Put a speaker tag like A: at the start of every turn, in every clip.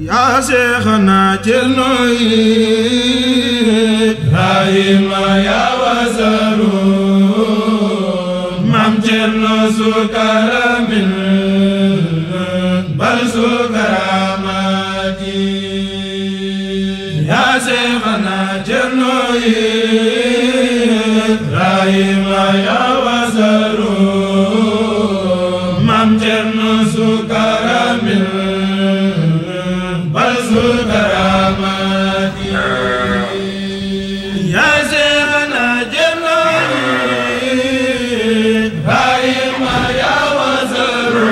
A: yaa Seexna Cerno Ibrahima yaa wasaru Maam Cerno sukaramin bal sukaramati yaa Seexna Cerno Ibrahima yaa wasaru Maam Cerno sukaramin bal sukaramati yaa Seexna Cerno Ibrahima yaa wasaru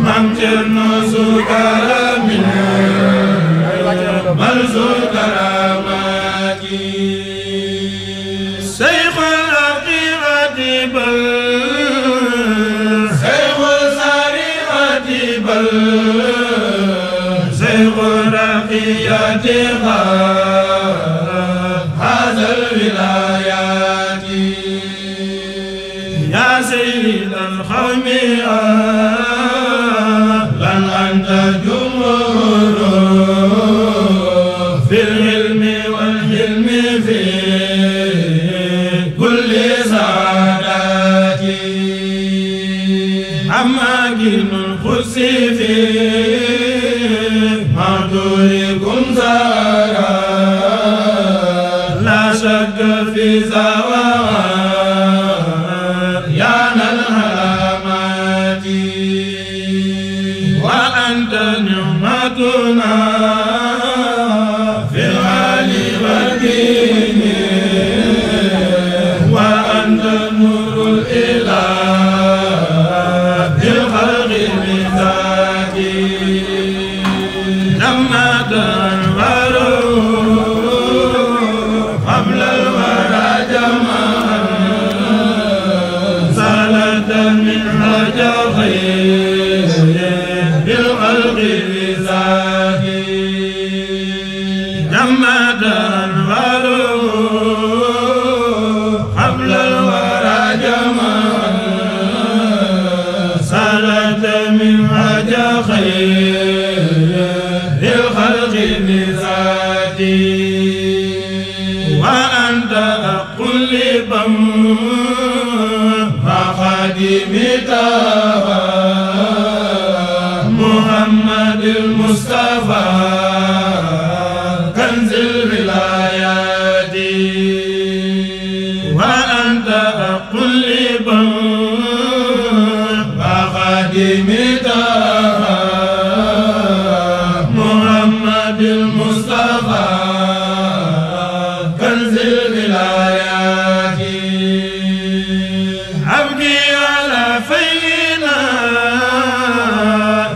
A: Maam Cerno sukaramin bal sukaramati Seyxul Haqiqati bal Seyxul Sariati bal Seyxul Raqiyati hazal wilayati ya sayyidal qawmi lan anta jumhuru fil ilmi wal hilmi fi kulli saadati amakinul khursi fi madurikum zara la shakka fi zawa ya nal halamati wa anta ni'matuna fil hali wal dini wa anta nurul ilah bil khalqi bi dhati لما تنوروا قبل الورى جمعا صلاة من حاجة خير بالخلق بذاته لما تنوروا قبل الورى جمعا صلاة من حاجة خير للخلق بذاتي وأنت أقل بم فخادم تابا محمد المصطفى كنز الولايات وأنت أقل بم فخادم تابا المصطفى كنز الولايات أبكي على فينا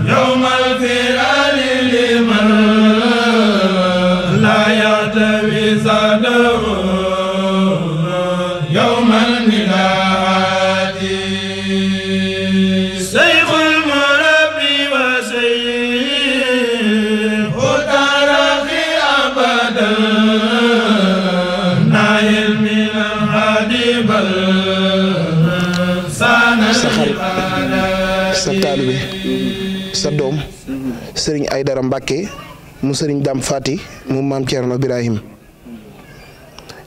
A: يوم الفرار لمن لا يعتوي زاده يوم النهايات شيخ المربي وسيد
B: sa taalibe sa doom sëriñ Aydara Mbàkke mu sëriñ Dam Fati mu maam Cerno Birahim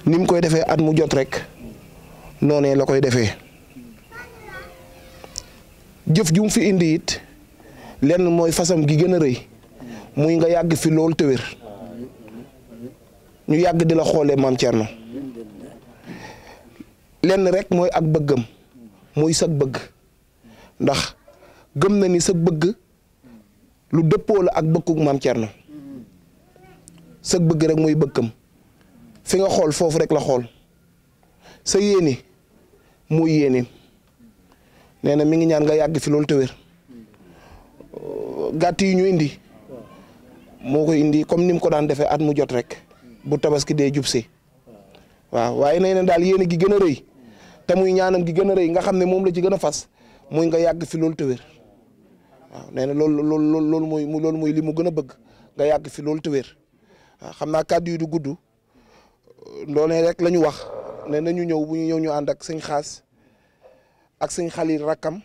B: ni mu koy defee at mu jot rek noonee la koy defee jëf ju mu fi indi it lenn mooy fasam gi gën a rëy muy nga yàgg fi loolu te wér ñu yàgg di la xoolee maam Cerno lenn rek mooy ak bëggam muy sag bëgg ndax gëm na ni sag bëgg lu dëppoo la ak bëggug maam Cerno sag bëgg rek muy bëggam fi nga xool foofu rek la xool sa yéene muy yéeneem nee na mi ngi ñaan nga yàgg fi loolu te wér gàtt yi ñu indi moo koy indi comme ni mu ko daan defee at mu jot rek bu tabaski dee jub si waaw waaye nee na daal yéene gi gën a rëy te muy ñaanam gi gën a rëy nga xam ne moom la ci gën a fas muy nga yàgg fi loolu te wér waaw nee na loolu mooy li mu gën a bëgg nga yàgg fi loolu te wér waaw xam naa kàddu yi du gudd loolee rek la ñu wax ne nañu ñëw bu ñu ñëw ñu ànd ak sëñ Xaas ak sëñ Xalil rakkam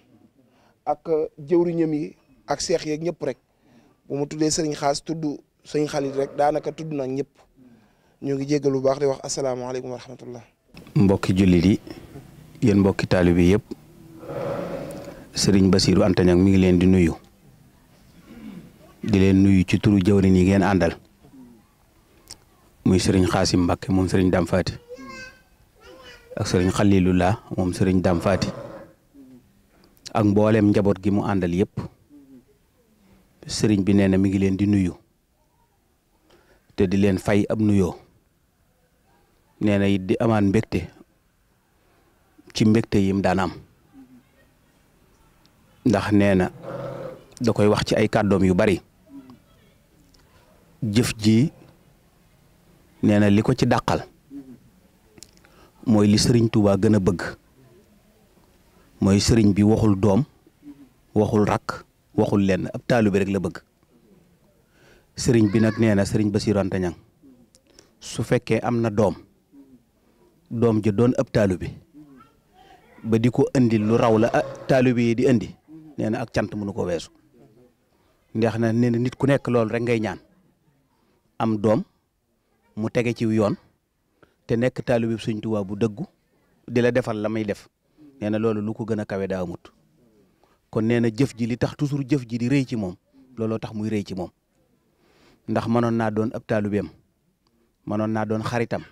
B: ak jëwriñam yi ak seex yeeg ñëpp rek bu mu tuddee sëriñ Xaas tudd sëriñ Xalit rek daanaka tudd na ñëpp ñu ngi jéggal bu baax di wax asalaamaaleykum wa rahmatullah.
C: mbokki jullit yi yéen mbokki taalibe yi yëpp sëriñ Bassirou Anta Niang mi ngi leen di nuyu di leen nuyu ci turu jawriñ yi ngeen àndal muy sëriñ Xaasim Mbàkke moom sëriñ Dame Faty ak sëriñ Xalilullah moom sëriñ Dame Faty ak mboolem njaboot gi mu àndal yëpp sëriñ bi nee na mi ngi leen di nuyu te di leen fay ab nuyoo nee na it di amaan mbégte ci mbégte yim daan am ndax nee na da koy wax ci ay kàddoom yu bari jëf ji nee na li ko ci dàqal mooy li sëriñ Touba gën a bëgg mooy sëriñ bi waxul doom waxul rakk waxul lenn ab taalu bi rek la bëgg sëriñ bi nag nee na sëriñ Bassirou Anta Niang su fekkee am na doom ji doon ab taalu bi ba di ko indi lu raw la taalu bi di indi nee na ak cant mënu ko weesu ndax na nee na nit ku nekk loolu rek ngay ñaan am doom mu tege ci yoon te nekk taalu bi sëriñ Tuubaa bu dëggu di la defal la may def nee na loolu lu ko gën a kawe daa amut kon nee na jëf ji li tax toujours jëf ji di rëy ci moom looloo tax muy rëy ci moom ndax mënoon naa doon ab taalubeem mënoon naa doon xaritam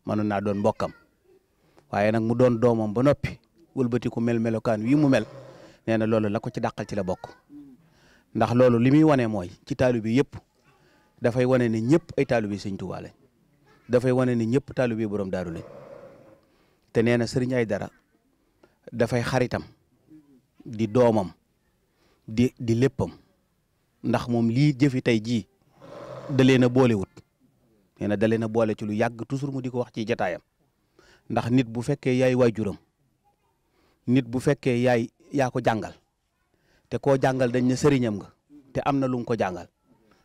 C: mënoon naa doon mbokkam waaye nag mu doon doomam ba noppi wëlbati ku mel melokaan wii mu mel nee na loolu la ko ci dàqal ci la bokk ndax loolu li muy wane mooy ci taalubi yëpp dafay wane ne ñëpp ay taalubi sëñ Tuubaa lañ dafay wane ne ñëpp taalubi borom daaru lañ te nee na sëriñ Aydara dafay xaritam di doomam di léppam ndax moom lii jëfi tey jii da leen a boolewut nee na da leen a boole ci lu yàgg toujours mu di ko wax ci jataayam ndax nit bu fekkee yaay waajuram nit bu fekkee yaa ko jàngal te koo jàngal dañ ne sëriñam nga te am na lu mu ko jàngal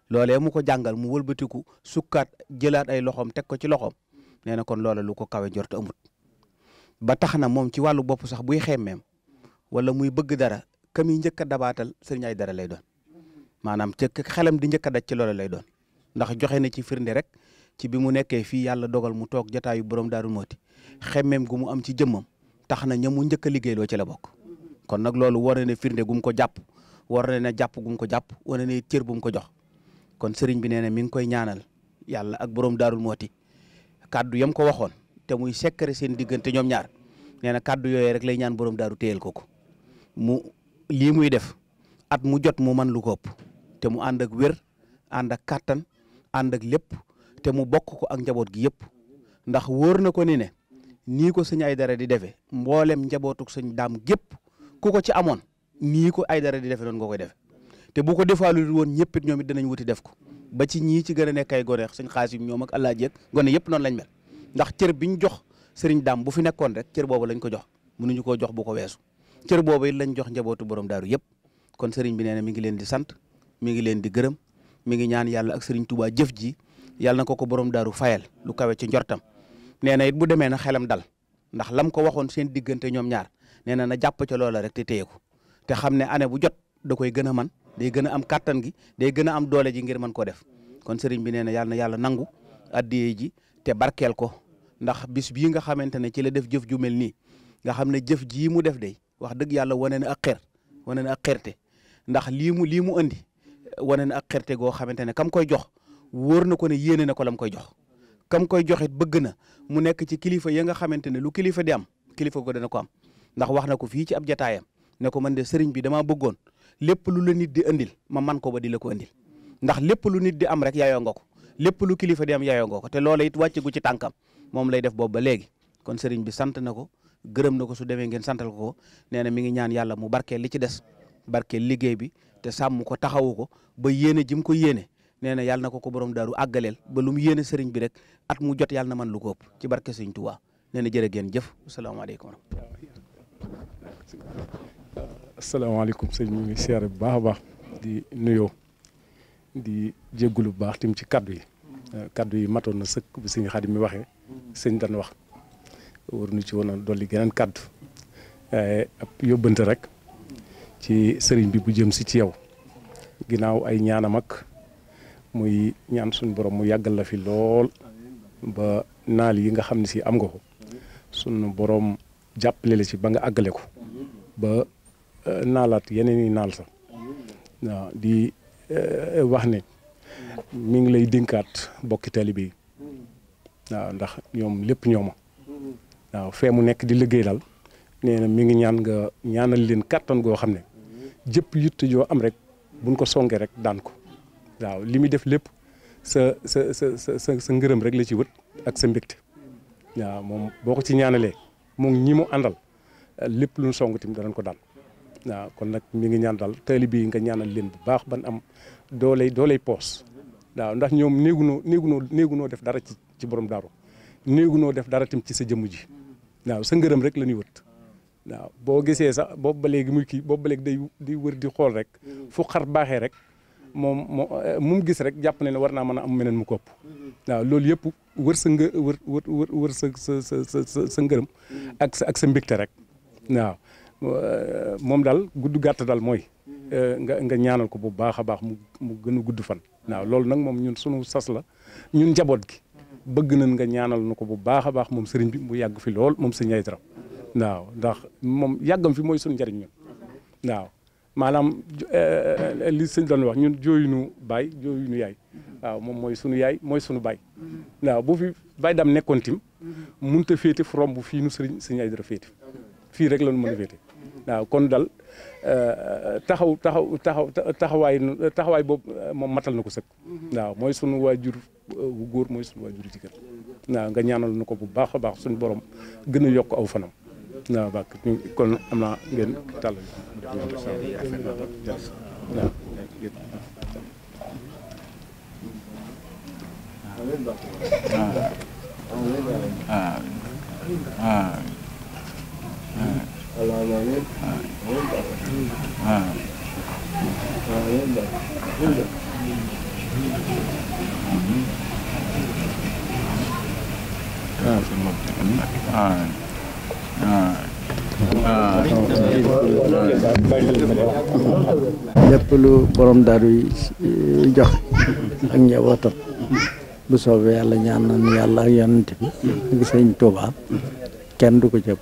C: loolee mu ko jàngal mu wëlbatiku sukkaat jëlaat ay loxoom teg ko ci loxoom nee na kon loola lu ko kawe njort amut ba tax na moom ci wàllu bopp sax buy xemmeem wala muy bëgg dara ka muy njëkk a dabaatal sëriñ Aydara lay doon maanaam ca xelam di njëkk a daj ci loola lay doon ndax joxe na ci firnde rek ci bi mu nekkee fii yàlla dogal mu toog jataayu borom Daaru Mooti xemmeem gu mu am ci jëmmam tax na ña mu njëkk a liggéeyloo ci la bokk kon nag loolu war na ne firnde gu mu ko jàpp war na ne jàpp gu mu ko jàpp war na ne cër bu mu ko jox kon sëriñ bi nee na mi ngi koy ñaanal yàlla ak borom Daaru Mooti kaddu yam ko waxoon te muy sekkare seen diggante ñoom ñaar nee na kaddu yooyu rek lay ñaan borom daaru téyel ko mu lii muy def at mu jot mu man lu ko ëpp te mu ànd ak wér ànd ak kàttan ànd ak lépp te mu bokk ko ak njaboot gi yëpp ndax wóor na ko ni ne nii ko sëñ Aydara di defee mboolem njabootuk sëñ daam gépp ku ko ci amoon nii ko Aydara di defee noonu nga koy defee te bu ko defaalul woon ñëpp it ñoom it danañ wuti def ko ba ci ñii ci gën a nekk ay gone sëñ Xaasim ñoom ak Alaaji ak gone yëpp noonu lañ mel ndax cër biñ jox sëriñ daam bu fi nekkoon rek cër boobu lañ ko jox mënuñu koo jox bu ko weesu cër boobu it lañ jox njabootu borom daaru yëpp kon sëriñ bi nee na mi ngi leen di sant mi ngi leen di gërëm mi ngi ñaan yàlla ak sëriñ Touba jëf ji yàlla na ko borom daaru fayal lu kawe ci njortam nee na it bu demee na xelam dal ndax lam ko waxoon seen diggante ñoom ñaar nee na jàpp ca loola rek te téye ko te xam ne année bu jot da koy gën a man day gën a am kàttan gi day gën a am doole ji ngir mën koo def kon sëriñ bi nee na yàlla nangu addiyee ji te barkeel ko ndax bis bii nga xamante ne ci la def jëf ju mel nii nga xam ne jëf jii mu def day wax dëgg yàlla wane na ak xeer wane na ak xeerte ndax lii mu andi wane na ak xeerte goo xamante ne kam koy jox wóor na ko ne yéene na ko lam koy jox kam koy joxit bëgg na mu nekk ci kilifa ya nga xamante ne lu kilifa di am kilifa ko dana ko am ndax wax na ko fii ci ab jataayam ne ko man de sëriñ bi damaa bëggoon lépp lu la nit di andil ma man ko ba di la ko andil ndax lépp lu nit di am rek yaayoo nga ko lépp lu kilifa di am yaayoo nga ko te loola it wàcce ci tànkam moom lay def boobu ba léegi kon sëriñ bi sant na ko gërëm na ko su demee ngeen santal ko nee na mi ngi ñaan yàlla mu barkeel li ci des barkeel liggéey bi te sàmm ko taxawu ko ba yéene jim ko yéene nee na yàlla na ko borom daaru àggaleel ba lu mu yéene sëriñ bi rek at mu jot yàlla na man lu ko ëpp ci barke sëriñ Tuubaa nee na jërë ngeen jëf asalaamaaleykum.
D: asalaamaaleykum sëñ mi ngi siyaare bu baax a baax di nuyoo di jéggulu bu baax tim ci kaddu yi matoon na sëkk bi sëñ Xaadim mi waxee sëñ dan wax war nu ci woon a dolli geneen kaddu ab yóbbante rek ci sëriñ bi bu jëm si ci yow ginnaaw ay ñaanam ak muy ñaan suñu borom mu yàggal la fi lool ba naal yi nga xam ne si am nga ko suñu borom jàppale la ci ba nga àggale ko ba naalaat yeneen i naal sax waaw di wax ne mi ngi lay dénkaat bokki taalibe yi waaw ndax ñoom lépp ñooma waaw fee mu nekk di liggéey daal nee na mi ngi ñaan nga ñaanal leen kàttan goo xam ne jëpp yitte joo am rek buñ ko songee rek daan ko waaw li muy def lépp sa ngërëm rek la ci wët ak sa mbégte waaw moom boo ko ci ñaanalee moom ñi mu àndal lépp lu ñu song tamit danañ ko daan waaw kon nag mi ngi ñaan daal taalibe yi nga ñaanal leen bu baax ban am dooley poos waaw ndax ñoom néegunoo def dara ci borom daaru néegunoo def dara tim ci sa jëmm ji waaw sa ngërëm rek la ñuy wët waaw boo gisee sax boobu ba léegi muy kii boobu ba léegi day wër di xool rek fu xar baaxee rek moom mu gis rek jàpp ne war naa mën a am meneen mu kopp waaw loolu yëpp wër sa wër sa ngërëm ak sa mbégte rek waaw moom daal gudd gàtt daal mooy nga ñaanal ko bu baax a baax mu gën a gudd fan waaw loolu nag moom ñun sunu sas la ñun njaboot gi bëgg nañ nga ñaanal na ko bu baax a baax moom sëriñ bi mu yàgg fi lool moom sëriñ Aydara waaw ndax moom yàggam fi mooy suñu njëriñ ñun waaw maanaam li sëñ doon wax ñun jooyunu baay jooyunu yaay waaw moom mooy sunu yaay mooy sunu baay waaw bu fi baay dam nekkoon tim mënut a féete fu romb fii nu sëriñ Aydara féete fii rek la ñu mën a féete waaw kon dal taxawaay boobu moom matal na ko sëkk waaw mooy sunu waajur wu góor mooy sunu waajur wu jigéen waaw nga ñaanal na ko bu baax a baax suñu borom gën a yokk aw fanam waaw baax kon am naa ngeen tàll
E: lépp lu borom daaru yi jox ak njabootam bu soobee yàlla ñaan nañu yàlla ak yonent bi ak sëñ Tuubaa kenn du ko jëpp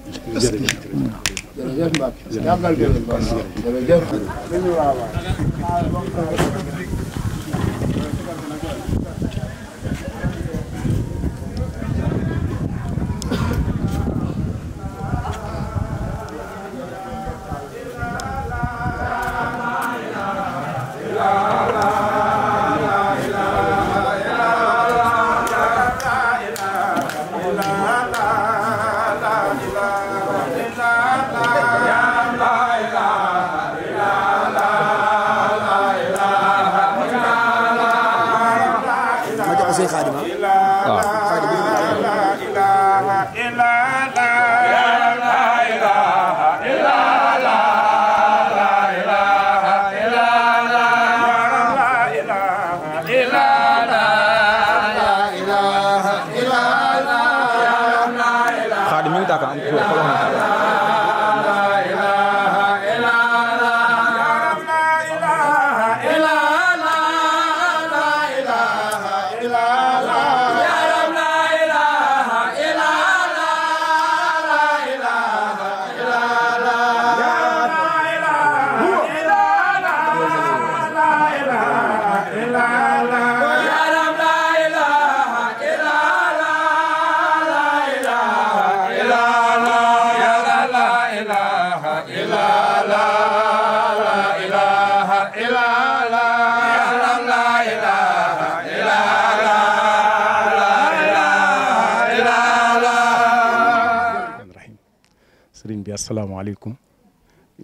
E: sëriñ bi asalaamaaleykum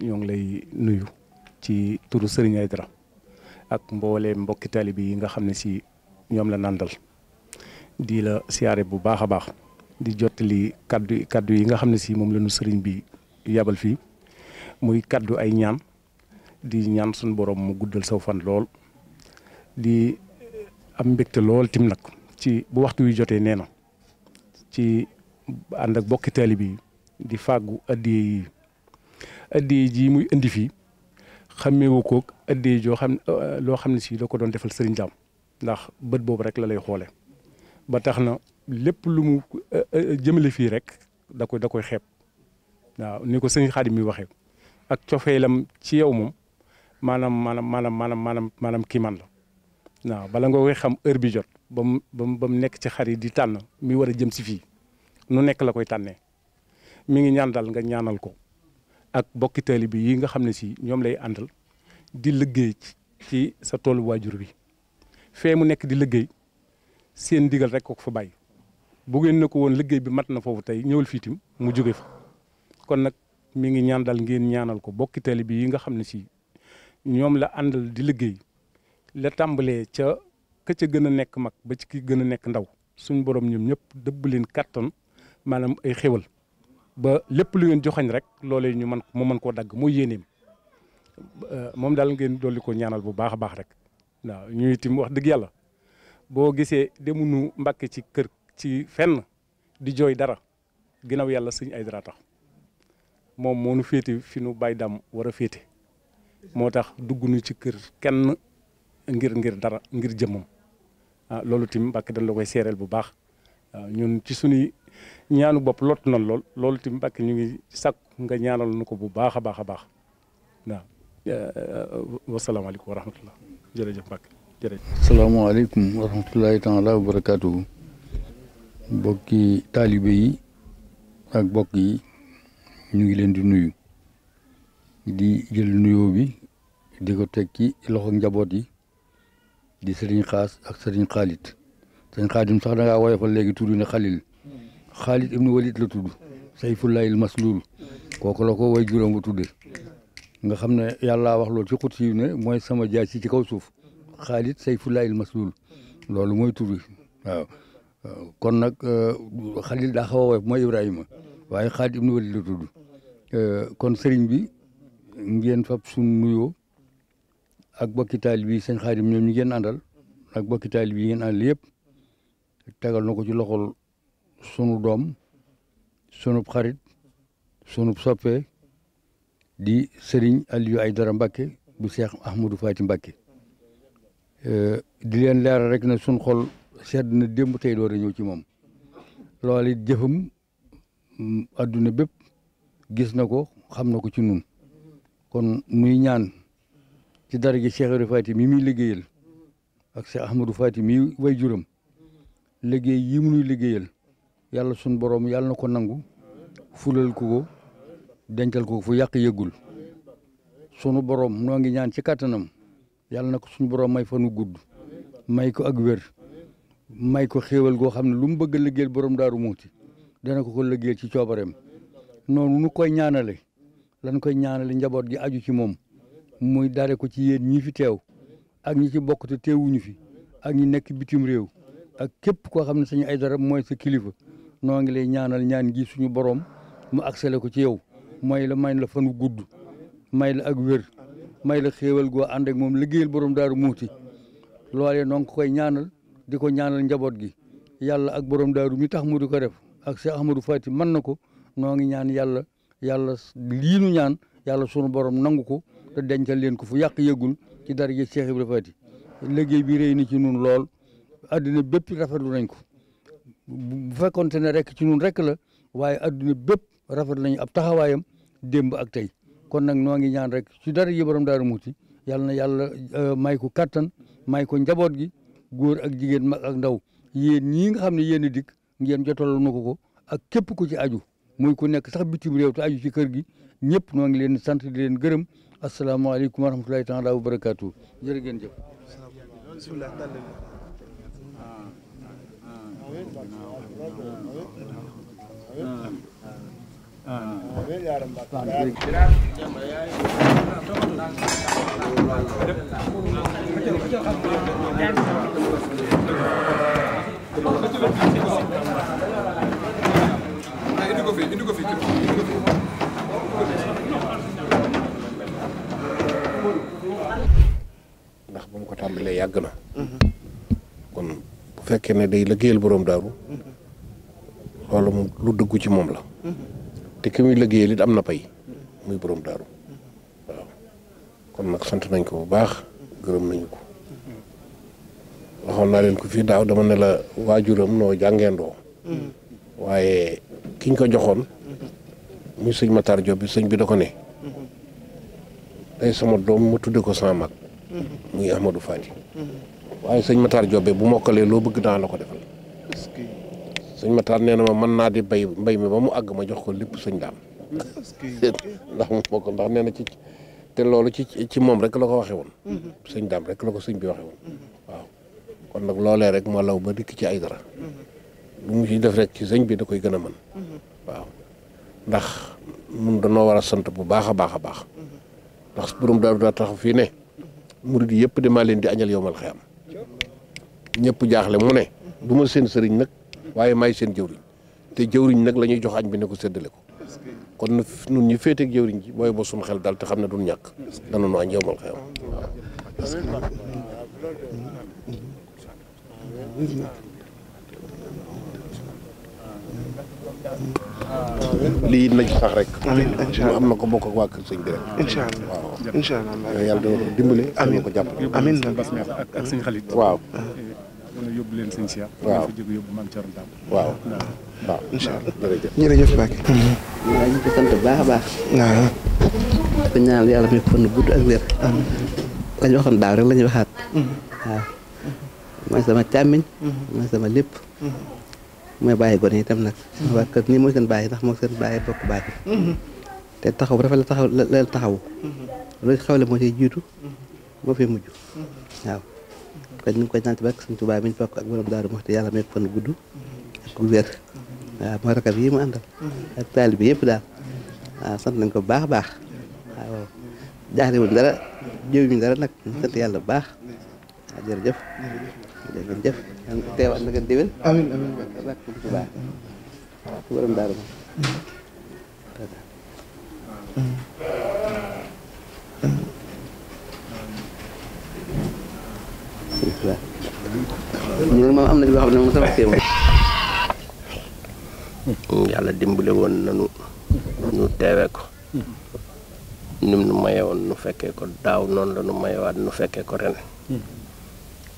E: ñoo ngi lay nuyu ci turu sëriñ Aydara ak mbooleem mbokki taalibe yi nga xam ne si ñoom la nàndal di la siyaare bu baax a baax di jottali kaddu yi nga xam ne si moom la ñu sëriñ bi yabal fii muy kaddu ay ñaan di ñaan suñu borom mu guddal saw fan lool di am mbégte lool tim nag ci bu waxtu wi jotee nee na ci ànd ak bokki taalibe yi di fàggu addiye ji muy indi fii
D: xàmmeewu ko addee joo xam loo xam ne si da ko doon defal sëriñ Daam ndax bët boobu rek la lay xoole ba tax na lépp lu mu jëmale fii rek da koy xeeb waaw ni ko sëriñ Xaadim mi waxee ak cofeelam ci yow moom maanaam kii man la waaw bala nga koy xam heure bi jot ba mu nekk ci xar yi di tànn mi war a jëm si fii nu nekk la koy tànnee mi ngi ñaan daal nga ñaanal ko ak bokki taalibe bi yi nga xam ne si ñoom lay àndal di liggéey ci sa toolu waajur bi fee mu nekk di liggéey seen ndigal rek ko fa bàyyi bu ngeen ne ko woon liggéey bi mat na foofu tey ñëwal fii tim mu jóge fa kon nag mi ngi ñaan daal ngeen ñaanal ko bokki taalibe bi yi nga xam ne si ñoom la àndal di liggéey la tàmbalee ca gën a nekk mag ba ci ki gën a nekk ndaw suñ borom ñoom ñëpp dëbb leen kattan maanaam ay xéwal ba lépp lu ngeen joxañ rek loolee ñu mu mën koo dagg mooy yéeneem moom daal ngeen dolli ko ñaanal bu baax a baax rek waaw ñu itam wax dëgg yàlla boo gisee demunu Mbàkke ci kër ci fenn di jooy dara ginnaaw yàlla sëñ Aydara tax moom moo nu féete fi nu Baye Dame war a féete moo tax dugg nu ci kër kenn ngir dara ngir jëmmam loolu tim Mbàkke dañ la koy seereel bu baax waaw ñun ci suñuy ñaanu bopp lot na loolu tim Mbàkke ñu ngi sàkk nga ñaanal nu ko bu baax a baax a baax waaw wasalaamaaleykum wa rahmatullah jërëjëf Mbàkke jërëjëf.
F: salaamaaleykum wa rahmatullahi taala wa barakaatuhu bokki taalibe yi ak bokk yi ñu ngi leen di nuyu di jël nuyoo bi di ko teg ci loxo njaboot yi di sëriñ Xaas ak sëriñ Xaalit sëriñ Xaadim sax da ngaa woyofal léegi tudd ne Xalil Xaalit ibnu Walid la tudd Sayfullahil Maslul kooku la ko way juróom ba tudde nga xam ne yàlla wax loolu ci xut si ne mooy sama jaay si ci kaw suuf Xaalit Sayfullahil Maslul loolu mooy tudd waaw kon nag Xalil daa xaw a woyof mooy Ibrahima waaye Xaalit ibnu Walid la tudd kon sëriñ bi ngeen fab suñ nuyoo ak bokki taalibe yi sëñ Xaadim ñoom ñi ngeen àndal ak bokki taalibe yi ngeen àndal yëpp tegal na ko ci loxol sunu doom sunub xarit sunub soppe di sëriñ Aliou Aydara Mbacke bu Cheikh Ahmadou Fati Mbacke di leen leeral rek ne sun xol sedd na démb tey door a ñëw ci moom loolu it jëfam adduna bépp gis na ko xam na ko ci nun kon muy ñaan ci dara gi Cheikh Ibra Fati mi muy liggéeyal ak Cheikh Ahmadou Fati mi way juram liggéey yi mu nuy liggéeyal yàlla sun borom yàlla na ko nangu fulal ko dencal ko fu yàq yëggul sunu borom noo ngi ñaan ci kàttanam yàlla na ko suñu borom may fanu gudd may ko ak wér may ko xéewal goo xam ne lu mu bëgg a liggéeyal borom Daaru Muxti dana ko liggéeyal ci coobareem noonu nu koy ñaanale lan koy ñaanale njaboot gi aju ci moom muy dare ko ci yéen ñii fi teew ak ñi ci bokk te teewuñu fi ak ñi nekk bitim réew ak képp koo xam ne sëñ Aydara mooy sa kilifa noo ngi lay ñaanal ñaan gi suñu borom mu accéléré ko ci yow may la fanu gudd may la ak wér may la xéewal goo ànd ak moom liggéeyal borom Daaru Muxti loolee noo ngi koy ñaanal di ko ñaanal njaboot gi yàlla ak borom daaru mi tax mu di ko def ak Cheikh Ahmadou Fati mën na ko noo ngi ñaan yàlla lii nu ñaan yàlla sunu borom nangu ko te dencal leen ko fu yàq yëgul ci daraja Cheikh Ibra Fati liggéey bi rëy na ci nun lool adduna bépp rafetlu nañ ko bu fekkonte ne rek ci nun rek la waaye adduna bépp rafetlu nañu ab taxawaayam démb ak tey kon nag noo ngi ñaan rek ci daraja borom Daaru Muxti yàlla na yàlla may ko kattan may ko njaboot gi góor ak jigéen mag ak ndaw yéen ñii nga xam ne yéen a dikk ngeen jotal na ko ak képp ku ci aju muy ku nekk sax bitim réew te aju ci kër gi ñëpp noo ngi leen sant di leen gërëm asalaamaaleykum wa rahmatulahi taala wa barakaatu jërë ngeen jëf.
G: ndax ba mu ko tàmbalee yàgg na kon bu fekkee ne day liggéeyal boroom daaru loolu moom lu dëggu ci moom la te ki muy liggéeyal it am na pay muy boroom daaru waaw kon nag sant nañ ko bu baax gërëm nañu ko waxoon naa leen ko fii daaw dama ne la waajuram noo jàngeendoo waaye kiñ ko joxoon muy sëñ Matar Diop bi sëñ bi da ko ne day sama doom ma tudde ko sama mag muy Ahmadou Fati waaye sëñ Matar Diop bu mokkalee loo bëgg naa la ko defal sëñ Matar nee na ma mën naa di mbay mi ba mu àgg ma jox ko lépp sëñ daam ndax mu mokk ndax nee na ci te loolu ci moom rek la ko waxee woon sëñ daam rek la ko sëñ bi waxee woon waaw kon nag loolee rek moo law ba dikk ci ay dara lu mu ci def rek ci sëñ bi da koy gën a mën waaw ndax nun dañoo war a sant bu baax a baax a baax ndax borom daal daa taxaw fii ne murid yëpp de maa leen di añal yowmal xiyam ñëpp jaaxle mu ne du ma seen sëriñ nag waaye maay seen jëwriñ te jëwriñ nag la ñuy jox añ bi ne ko séddale ko kon nun ñu féeteeg jëwriñ ji booy ba suñu xel daal te xam ne duñ ñàkk dana nu añ yowmal xiyam lii nañ sax rek. amiin incha allah am na ko bokk ak waa kër sëñ bi rek.
B: incha allah waaw incha allah.
G: yàlla dana ko dimbale. amiin ko jàpp
B: amiin
D: ak sëñ Xalit.
G: waaw.
D: mën a yóbbu leen sëñ Cheikh.
G: waaw
D: fa jóge yóbbu Maam Thierno Dame.
G: waaw waaw
B: incha allah
G: jërëjëf.
B: jërëjëf Mbacke.
H: waaw ñu ko sant bu baax a baax.
B: waaw.
H: ko ñaanal yàlla mi fan gudd ak wér. la ñu waxoon daaw rek la ñuy waxaat. waaw mooy sama càmmiñ. mooy sama lépp. mooy bàyyi gone itam nag. waa kër nii mooy seen bàyyi ndax moo seen bàyyi bokk bàyyi. te taxaw rafet la taxaw la taxaw. loolu xewle moo ciy jiitu. moo fi mujj. waaw kon ñu ngi koy ñaan ci barke Sëñ Tuubaa mi ñu bokk ak borom Daaru Muxti yàlla may ko fan gudd. ak wér. waaw mooy rakab yi mu àndal. ak taalibe bi yëpp daal. waaw sant nañ ko bu baax a baax. waaw jaaxlewul dara jëwuñu dara nag ñu sant yàlla bu baax. waaw jërëjëf. jërëjëf teewaat na ngeen déwén.
B: amiin amiin
H: barke Sëñ Tuubaa ak borom Daaru Muxti. ñu moom am nañu loo xam ne moom sama teew.
I: yàlla dimbale woon nanu nu teewe ko nim nu maye woon nu fekkee ko daaw noonu la nu mayewaat nu fekkee ko ren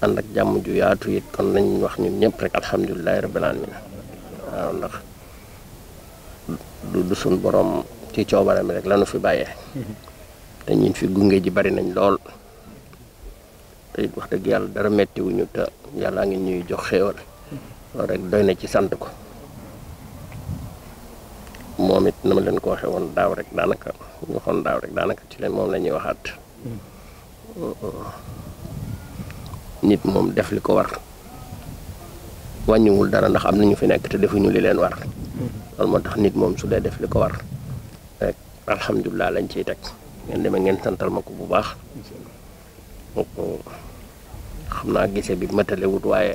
I: ànd ak jàmm ju yaatu it kon nañ wax ñun ñëpp rek alhamdulilahi rabbil alamin waaw ndax du suñ borom ci coobaram rek lanu fi bàyyee te ñun fi gunge ji bari nañ lool te it wax dëgg yàlla dara mettiwuñu te yàllaa ngi ñuy jox xéewal loolu rek doy na ci sant ko moom it na ma leen ko waxee woon daaw rek daanaka ñu waxoon daaw rek daanaka ci leen moom la ñuy waxaat nit moom def li ko war wàññiwul dara ndax am na ñu fi nekk te defuñu li leen war loolu moo tax nit moom su dee def li ko war rek alhamdulilah lañ ciy teg ngeen demee ngeen santal ma ko bu baax xam naa gise bi matalewut waaye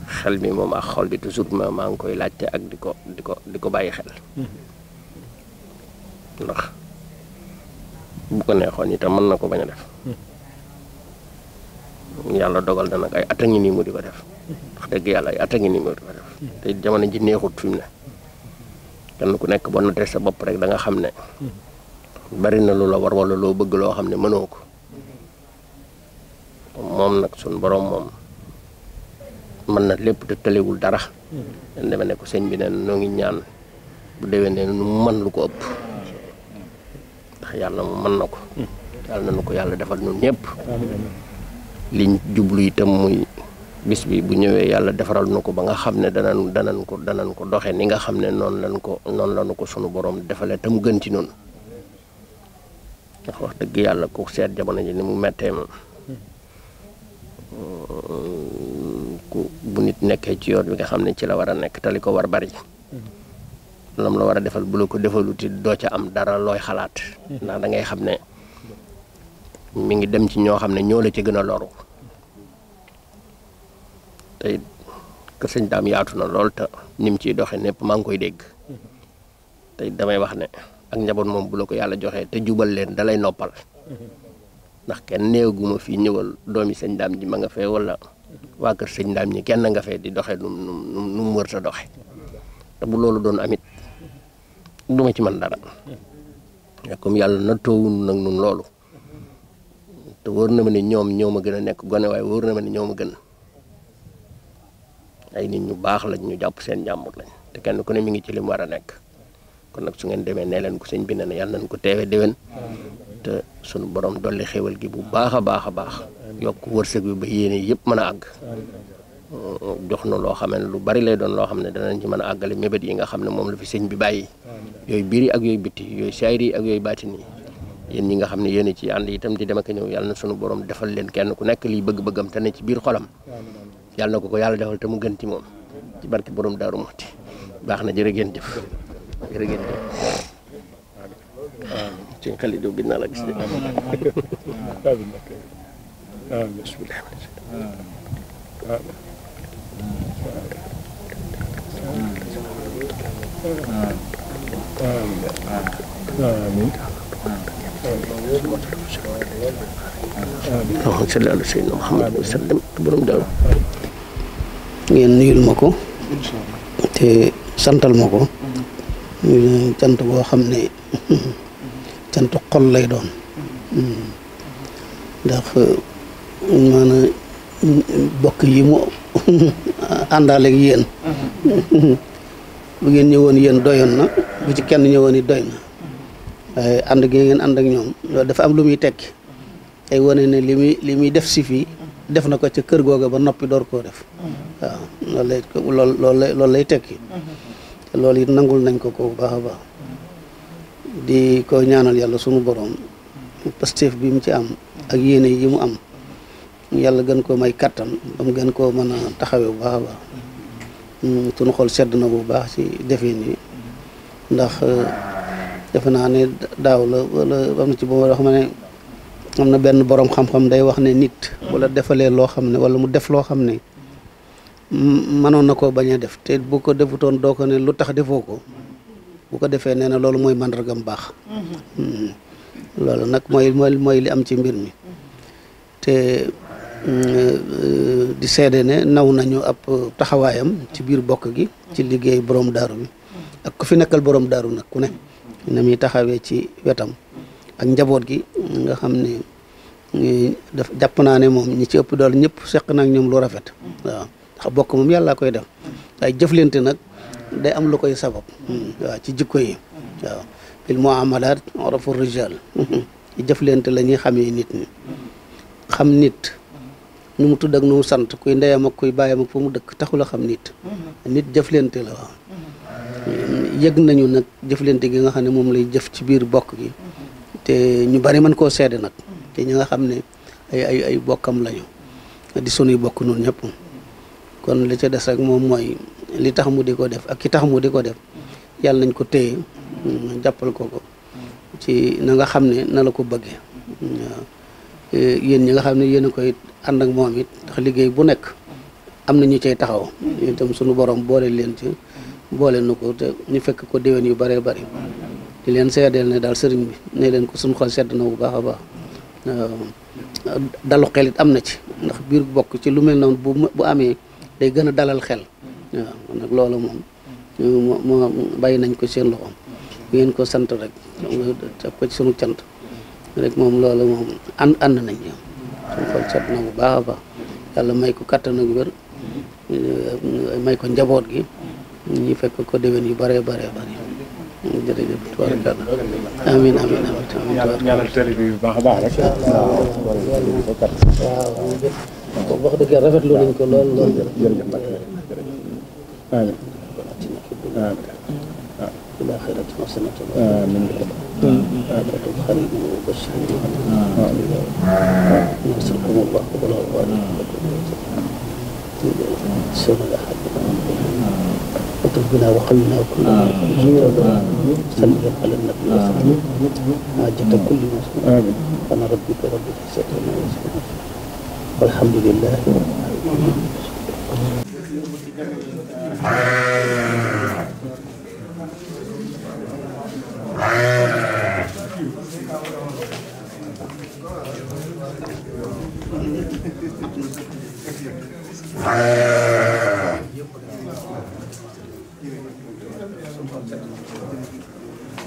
I: xel mi moom ak xol bi toujours maa ngi koy laajte ak di ko bàyyi xel ndax bu ko neexoon itam mën na ko bañ a def yàlla dogal na nag ay at a ngi nii mu di ko def wax dëgg yàlla ay at a ngi nii mu di ko def te jamono ji neexut fi mu ne kenn ku nekk boo natee sa bopp rek da nga xam ne bari na lu la war wala loo bëgg loo xam ne mënoo ko moom nag suñ borom moom mën na lépp te tëlewul dara den deme ne ko sëñ bi neen noo ngi ñaan bu déwee ne nu mën lu ko ëpp ndax yàlla mu mën na ko yàlla na nu ko yàlla defal ñun ñëpp liñ jublu itam muy bis bi bu ñëwee yàlla defaral nu ko ba nga xam ne danañ ko doxe ni nga xam ne noonu la nu ko sunu borom defalee te mu gën ci noonu ndax wax dëgg yàlla ku seet jamono ji ni mu mettee moom bu nit nekkee ci yoon bi nga xam ne ci la war a nekk te li ko war bari lam la war a defal bu la ko defaluti doo ca am dara looy xalaat ndax da ngay xam ne mi ngi dem ci ñoo xam ne ñoo la ci gën a loru te kër sëñ daam yaatu na lool te ni mu ciy doxee népp maa ngi koy dégg te damay wax ne ak njaboot moom bu la ko yàlla joxee te jubal leen dalay noppal ndax kenn néeguma fii ñëwal doomi sëñ daam ji ma nga fee wala waa kër sëñ daam ñi kenn nga fee di doxe nu mu wër sa doxe te bu loolu doon amit duma ci man dara comme yàlla na toowun nag nun loolu te wóor na ma ni ñoom ñoo ma gën a nekk gone waaye wóor na ma ni ñoo ma gën ay nit ñu baax lañ ñu jàpp seen njàmbur lañ te kenn ku ne mi ngi ci li mu war a nekk kon nag su ngeen demee nee leen ko sëñ bi ne na yàlla nañ ko teewe déwén te sunu borom dolli xéwal gi bu baax a baax a baax yokk wërsëg bi ba yéene yëpp mën a àgg jox na loo xam ne lu bari lay doon loo xam ne danañ ci mën a àggale mébét yi nga xam ne moom la fi sëñ bi bàyyi yooyu biir yi ak yooyu bitti yooyu saayir yi ak yooyu baatin yi yéen ñi nga xam ne yéen ci ànd itam di dem ak ñëw yàlla na sunu borom defal leen kenn ku nekk liy bëgg-bëggam te ne ci biir xolam yàlla na ko yàlla defal te mu gën ci moom ci barke borom Daaru Muxti baax na jërë ngeen jëf jërë ngeen jëf ci xel yi gis naa la gis de
J: ngeen nuyul ma ko te santal ma ko cant boo xam ne cant xol lay doon ndax maanaam bokk yi mu àndaaleeg yéen bu ngeen ñëwoon yéen doyoon na bu ci kenn ñëwoon it doy na waaye ànd gi ngeen ànd ak ñoom loolu dafa am lu muy tekki ay wane ne li muy def si fii def na ko ca kër googa ba noppi door koo def waaw loolu lay tekki te loolu it nangul nañ ko bu baax a baax di ko ñaanal yàlla sunu borom Pastef bi mu ci am ak yéene yi mu am yàlla gën koo may kattan ba mu gën koo mën a taxawee bu baax a baax sunu xol sedd na bu baax ci defin yi ndax defe naa ne daaw la wala am na ci boobu wax ma ne am na benn borom xam-xam day wax ne nit wala defalee loo xam ne wala mu def loo xam ne mënoon na koo bañ a def te bu ko defutoon doo ko ne lu tax defoo ko bu ko defee nee na loolu mooy màndargam baax loolu nag mooy li am ci mbir mi te di seede ne naw nañu ab taxawaayam ci biir bokk gi ci liggéey borom daaru bi ak ku fi nekkal borom daaru nag ku ne na muy taxawee ci wetam ak njaboot gi nga xam ne daf jàpp naa ne moom ñi ci ëpp dool ñëpp seq na ak ñoom lu rafet waaw ndax bokk moom yàlla koy def waaye jëflante nag day am lu koy sabab waaw ci jikko yi waaw bil muamalat arafu rijal ci jëflante la ñuy xamee nit ñi xam nit nu mu tudd ak nu mu sant kuy ndeyam ak kuy bàyyam ak fu mu dëkk taxul a xam nit jëflante la waaw yëg nañu nag jëflante gi nga xam ne moom lay jëf ci biir bokk gi te ñu bari mën koo seede nag te ñi nga xam ne ay bokkam lañu di sunuy bokk noonu ñëpp kon li ca des rek moom mooy li tax mu di ko def ak ki tax mu di ko def yàlla nañ ko téye jàppal ko ci na nga xam ne na la ko bëggee waaw yéen ñi nga xam ne yéen a koy ànd ak moom it ndax liggéey bu nekk am na ñu cay taxaw itam sunu borom boole leen ci boole na ko te ñu fekk ko déwén yu bëree bëri di leen seedeel ne daal sëriñ bi ne leen ko suñu xol sedd na bu baax a baax dalu xel it am na ci ndax biir bokk ci lu mel noonu bu amee day gën a dalal xel waaw nag loolu moom moo bàyyi nañ ko seen loxo ngeen ko sant rek teg ko ci sunu cant rek moom loolu moom ànd nañ suñu xol sedd na bu baax a baax yàlla may ko kattan ak wér may ko njaboot gi ñu fekk ko déwén yu bëree bëree bëri jërëjëf tubaarkalla amiin amiin amiin
D: ñaanal télé bi bu baax a baax rek
J: waaw wax dëgg yàlla rafetlu nañ ko lool lool
D: jërëjëf amiin
J: إلى آخرة حسنة
D: آمين
J: خير وبشر نصركم الله ولا غالب لكم سر الأحد وطبنا وقلنا وكنا صلى على النبي حاجة كل مسلم أنا ربك رب العزة وما يصفون والحمد لله رب العالمين